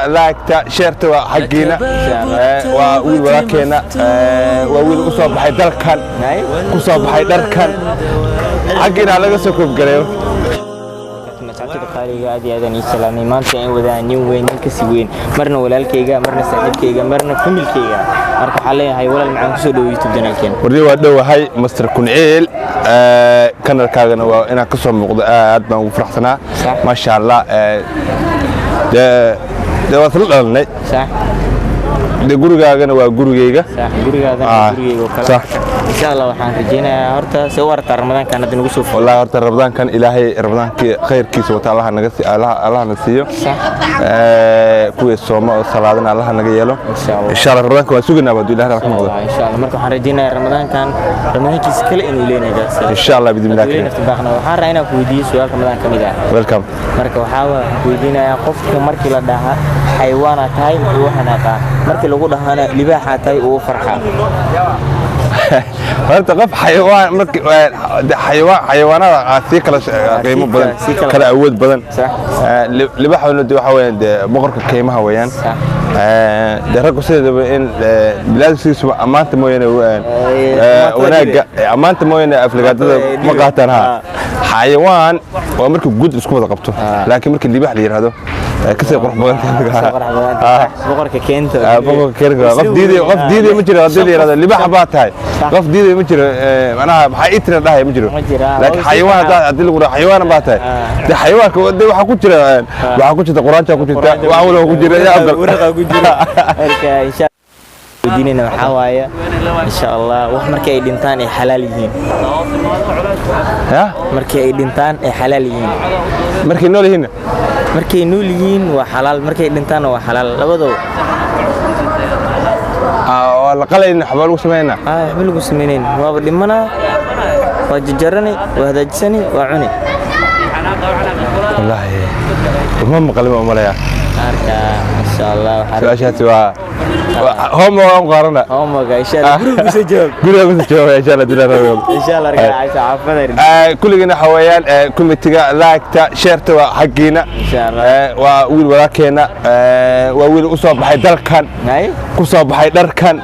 Like-ta, share-ta waa xaggiina. Waa wiil walaalkeena, waa wiil u soo baxay dalkan, ku soo baxay dharkan. Xaggiina laga soo koobgareeyo. Asxaabtada qaaliga, aad iyo aad aan ii salaamay. Maanta aan wadaa nin weyn, nin kasii weyn, marna walaalkayga, marna saaxiibkayga, marna familkayga. Marka waxaan leeyahay, walaal macaan, kusoo dhowo YouTube channelkeena. Wardi waa dhowahay, Master Kunciil. Kanalkaagana waa inaan ka soo muuqdo, aad baan ugu faraxsanaa. Maasha Allah. Dee waa isla dhalanay. Dee gurigaagana waa gurigayga. Sax, gurigaadana waa gurigayga oo kale. Insha Allah waxaan rajeynayaa, horta see u aragtaa Ramadaankan hadda nagu soo fulo? Wallahi horta Ramadaankan, Ilaahay Ramadaankii khayrkiisa wata Allaha naga si Allaha na siiyo. Kuwii sooma oo salaadana Allaha naga yeelo. Insha Allah. Insha Allah Ramadaanka waan sugaynaa hadduu Ilaahay raxmo noqdo. Insha Allah. Marka waxaan rajeynayaa Ramadaankan Ramadaankiisa kale inuu leenahay gaarsiiyo. Insha Allah, bidnillah. Weli nafta baaqna. Waxaan rabaa inaan ku weydiiyo su'aal Ramadaan ka mid ah. Welcome. Marka waxaa ku weydiinayaa, qofka markii la dhaha xayawaana tahay, muxuu u xanaaqaa? Markii lagu dhahana libaaxaa tahay, uu u farxaa? Horta qof xayawaan markii xayawaan, xayawaanada sii kala qiimo badan, sii kala awood badan. Libaaxuna de waxa weeyaan dee boqorka kaymaha weeyaan. Dee raggu sideedaba in bilaadkiisuba ammaanta mooyaane, wanaagga ammaanta mooyaane, aflagaadada ma qaataan. Ha, xayawaan waa markii guud isku wada qabto, laakiin markii libaax la yidhaahdo, kasii qurux badan tahay. Boqorka keenta. Boqorka keenta. Qof diiday, qof diiday ma jiro. Haddii la yidhahdo libaax baa tahay, qof diiday ma jiro. Macnaha maxaa ii tira dhahay ma jiro. Ma jira. Laakiin xayawaan haddii lagu dhaho xayawaan baa tahay, de xayawaanka de waxaa ku jira, waxaa ku jirta quraanjaa ku jirta, wax walba ku jira yaa afdal. Waraqa ku jira. Marka insha weydiinayna waxaa waaye, insha Allah, wax markii ay dhintaan ay xalaal yihiin. Ya. Markii ay dhintaan ay xalaal yihiin. Markay nool yihiin. Markay nool yihiin waa xalaal, markay dhintaanna waa xalaal, labadaba. Waa la qalayna, waxbaa lagu sameynaa. Waxba lagu samaynayn, waaba dhimanaa, waa jajarani, waa hagaajisani, waa cuni. Wallaahi ma maqalin, ma umaleyaa. Marka insha Allah waxaa Su-aashaasi waa homework aan qaarana. Homework, insha Allah, guriga kusoo jawaab. Guriga kusoo jawaab, insha Allah dilaa. Insha Allah. Marka caasha caafimad. Kulligiina waxa weeyaan comment-iga, like-ta, share-ta waa xaggiina. Insha Allah. Waa wiil walaalkeena, waa wiil u soo baxay dalkan, ku soo baxay dharkan.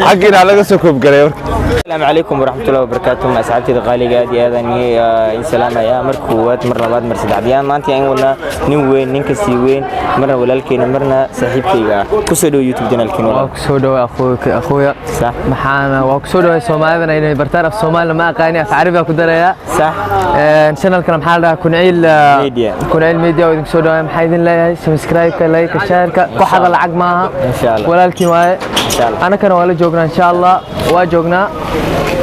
Xaggiina laga soo koobgaray marka. Asalaamu calaykum waraxmatullahi wabarakaatu, asxaabtayda qaaliga, aad iyo aad aan in salaamaya mar koowaad, mar labaad, mar saddexaad. Yaan maanta aan wadnaa nin weyn, nin kasii weyn, marna walaalkeena, marna saaxiibkayga ah. Kusoo dhow YouTube channelkeena. Waa kusoo dhawaa, akhuuya. Maxaana waa kusoo dhawaa Soomaalidana inay bartaan. Af Soomaalina ma aqaani, af Carabi baa ku darayaa. Channelkana maxaa la dhahaa? Kunciil Media. Kunciil Media oo idinku soo dhawaa. Maxaa idin leeyahay? Subscribe-ka, like-ka, share-ka ku xada, lacag maaha. Insha Allah. Walaalkiin waaye. Insha Allah. Anakana waa la joognaa, insha Allah waa joognaa,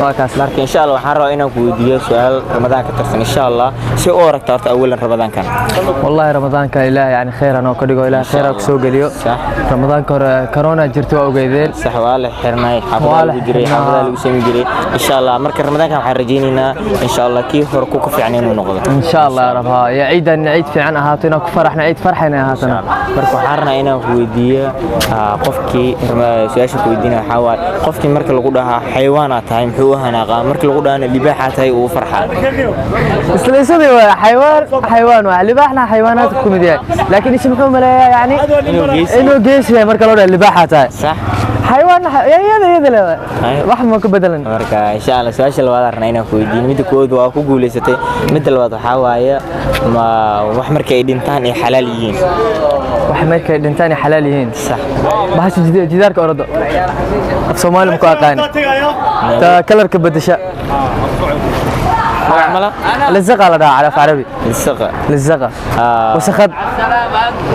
waa kaas. Marka insha Allah waxaan rabaa inaan ku weydiiyo su-aal Ramadaan ka tirsan. Insha Allah, si u aragta horta awalan Ramadaankan? والله رمضانka Ilaah yani khayr anoo ka dhigo, Ilaah khayr ku soo geliyo. Ramadaanka hore corona jirta, waa ogeydeen. Sax, waa la xirnay xaafadaha Waa la lagu jiray xirnaa. Xaafadaha lagu sami jiray. Insha Allah marka Ramadaankan waxaan rajaynaynaa, insha Allah, kii hore ku ka fiican inuu noqdo. Insha Allah ya rab, ya ciidan ciid fiican ahaato, inaan ku faraxna, ciid farxayna ahaatana. Marka waxaan rabnaa inaan ku weydiiyo, qofkii su-aasha ku weydiinaya waxaa waaye, qofkii marka lagu dhahaa xayawaanaa tahay, muxuu u hanaaqaa? Marka lagu dhahana libaaxaa tahay, uu u farxaa? Isla isadii waa xayawaan, xayawaan waa libaaxna, xayawaanaadka ku mid yahay, laakiin isi muxuu maleeyaa yani? Inuu geesi. Inuu geesi yahay marka loo dhaho libaaxaa tahay. Xayawaan iyada le wax ma ka bedelan. Marka insha Allah su-aasha labaad aan rabnaa inaan ku weydiino, midda koowaad waa ku guuleysatay, midda labaad waxaa waaye, ma wax marka ay dhintaan ay xalaal yihiin? Wax markay dhintaan ay xalaal yihiin? Sax. Bahasha jidaarka orado, af Soomaali ma ku aqaani, ta kalarka bedesha. Magac mala? Lizaqa la dhahaa af Carabi. Lisaqa. Lizaqa, wasakhad.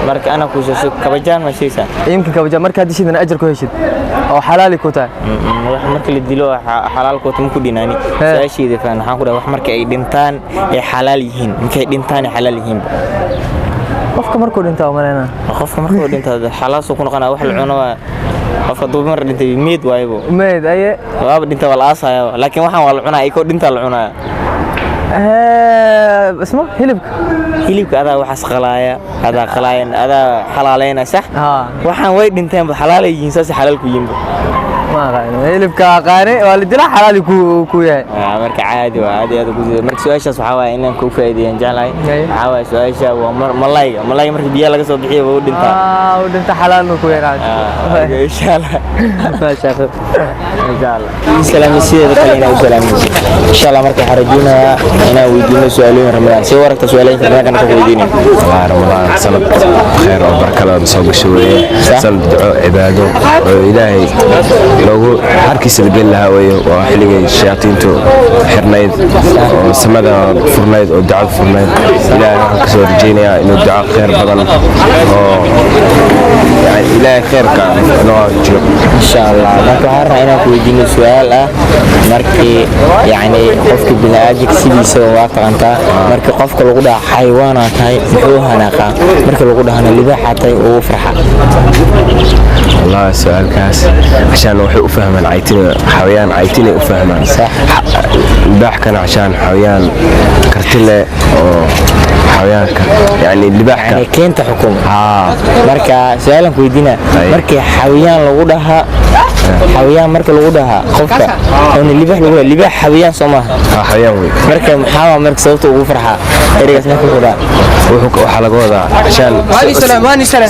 Marka ana ku soo kabajaan ma sheegaysaa? Yimkin kabaja markaad dishidna ajar ku heshid oo xalaali ku tahay. Wax marka la dilo xalaal ku ma ku dhinaani. Su-aasheeda faan waxaan ku dhahay, wax marka ay dhintaan ay xalaal yihiin, markay dhintaan ay xalaal yihiin. Qofka markuu dhintaa umaleynaa. Qofka markuu dhinto xalaasuu ku noqonaa, wax la cuno waa qofka hadduu mar dhintay meed waayebo. Meed aye. Waaba dhinta, waa la aasaya, laakiin waxaan waa la cunaa, ikoo dhintaa la cunaya. Isma hilibka. Hilibka adaa waxaas qalaaya, adaa qalaaya, adaa xalaaleynaya, sax? Haa. Waxaan way dhinteenba, xalaalay yihiin, saasay xalaal ku yihiinba. Ma aqaani, hilibka aqaani waa la dilaa, xalaal ku yahay. Marka caadi waa, aad iyo aad ugu. Marka su-aashaas waxaa waaye inaan kuu faa'iideeyaan jeclahay. Waxaa waaye su-aasha waa malayga, malayga marka biyaha laga soo bixiyo waa u dhintaa. U dhinta, xalaalna ku yahay. Insha Allah. Maasha Allah. Insha Allah. Salaami sideeda kale inaa u salaamayso insha Allah. Marka waxaan rajeynayaa inaan weydiino su-aalooyin Ramadaan. See u aragta su-aalooyinka Ramadaanka marka weydiinayo? Waa Ramadaan sanad khayr oo baraka leh oo soo gasho weeye, sanad duco, cibaado oo Ilaahay loogu harkiisa la geli lahaa weeye. Waa xilligay shayaatiintu xirnayd oo samada furnayd oo ducada furnayd. Ilaahay waxaan kasoo rajeynayaa inuu duco khayr badan oo yani Ilaahay khayrka noo jiro. Insha Allah. Marka waxaan rabaa inaan ku weydiino su-aal ah: markii yacni qofka bini'aadamka sidiisa waa taqantaa, markii qofka lagu dhaha xayawaanaa tahay, muxuu hanaaqaa? Markii lagu dhahana libaaxaa tahay, ugu farxa? والله سؤالkaas عشان waxay u fahmaan caytina, xawayaan caytina u fahmaan. Libaaxkana عشان xawayaan karti leh oo xawayaanka yani libaaxka yani keenta xukuma. Haa. Marka su-aalan ku weydiina: markii xawayaan lagu dhahaa, xawayaan marka lagu dhahaa qofka oona libaax lagu dhaha, libaax xawayaan soo maaha? Haa, xawayaan wey. Marka maxaa waa marka sababta ugu farxaa ereygaas marka wuxuu dhaha? Waxaa laga wadaa عشان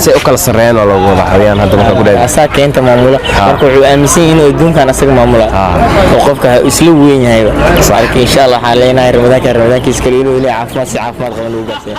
say u kala sarreeyaan oo loogu wadaa xawayaan hadda marka ku dhahay. Asaa keenta maamula. Marka wuxuu aaminsan yahay inuu adduunkan asaga maamula oo qofka isla weyn yahayba. Marka insha Allah waxaan leenahay Ramadaanka ramadaankiisa kale inuu Ilaahay caafimaad, si caafimaad qaban lagu gaarsiiyo.